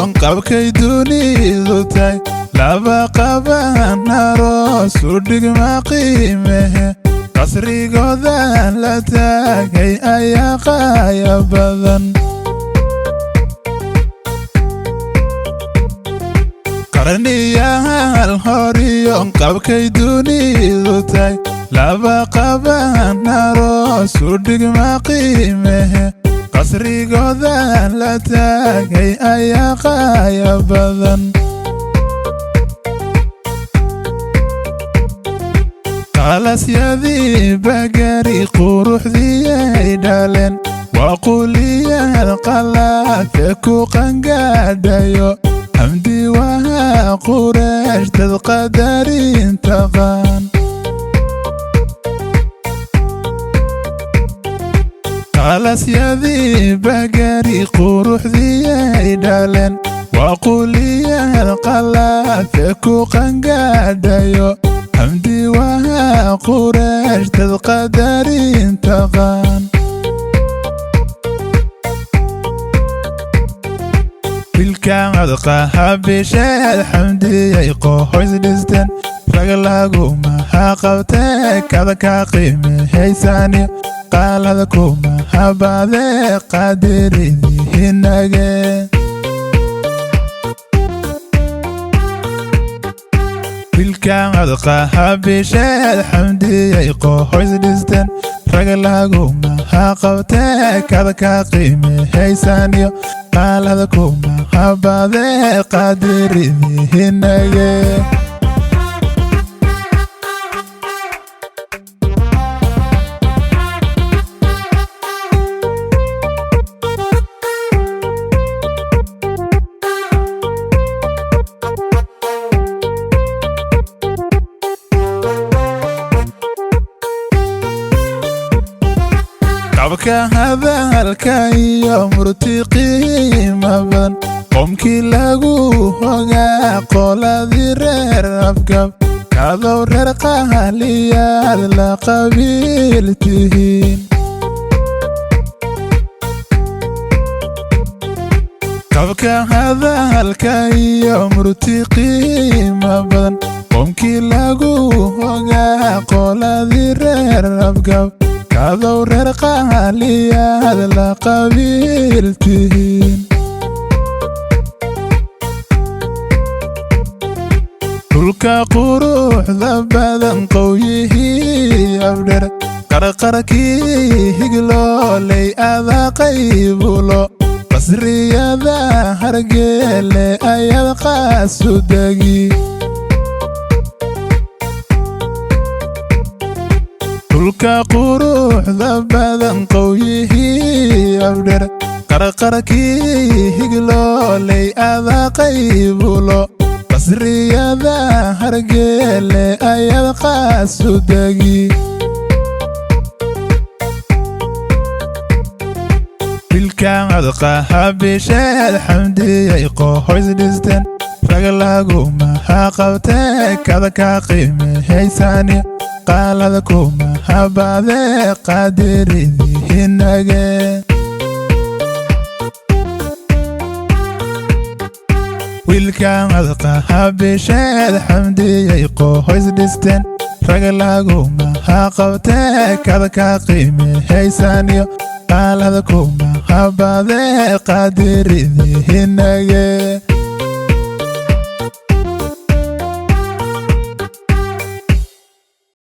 Qabkay dunidu tahay laba qaban aroos u dhigma qiimehe. Qasrigoodan la taagay ayaa qaaya badan. Qarniyaal horiyo qabkay dunidu tahay laba qaban aroos u dhigma qiimehe. Qasrigoodan la taagay ayaa qaaya badan. Qalasyadii bagari quruxdiyay dhaleen waa quliyaal qalaate ku qangaadhayo. Xamdi waha Qureesh dad qadarin taqaan. Qalasyadii bagari quruxdiyay dhaleen waa quliyaal qalaate ku qangaadhayo. Xamdi waha Qureesh dad qadarin taqaan. Wilkaan codqahabisheed Xamdiyay qohoys dhisteen, rag lagumaha qabtee kada ka qiimehaysani, qaalada kuma habaadee qaadiridihinage. Wilkaan codqahabisheed Xamdiyay qohoys dhisteen, rag lagumaha qabtee kada ka qiimehaysaniyo, qaalada kuma habaadee qaadiridihinage. Qabka hadalka iyo murti qiima badan, qoomkii lagu hogaa qoladii reer Afgab, kadow reer qaaliyaad la qabiil tihiin. Qabka hadalka iyo murti qiima badan, qoomkii lagu hogaa qoladii reer Afgab, kadow reer qaaliyaad la qabiil tihiin. Dhulka quruxda badan qowyihii Abdher, qarqarkii Higlooley adaqaybulo, qasriyada Hargeele ayaad qaasu degi. Dhulka quruxda badan qowyihii Abdher, qarqarkii Higlooley adaqaybulo, qasriyada Hargeele ayaad qaasu degi. Wilkaan codqahabisheed Xamdiyay qohoys dhisteen, rag lagumaha qabtee kada ka qiimehaysani, qaalada kuma habaadee qaadiridihinage. Wiilkaan codqahabisheed Xamdiyay qohoys dhisteen, rag lagumaha qabtee kada ka qiimehaysaniyo, qaalada kuma habaadee qaadiridihinage.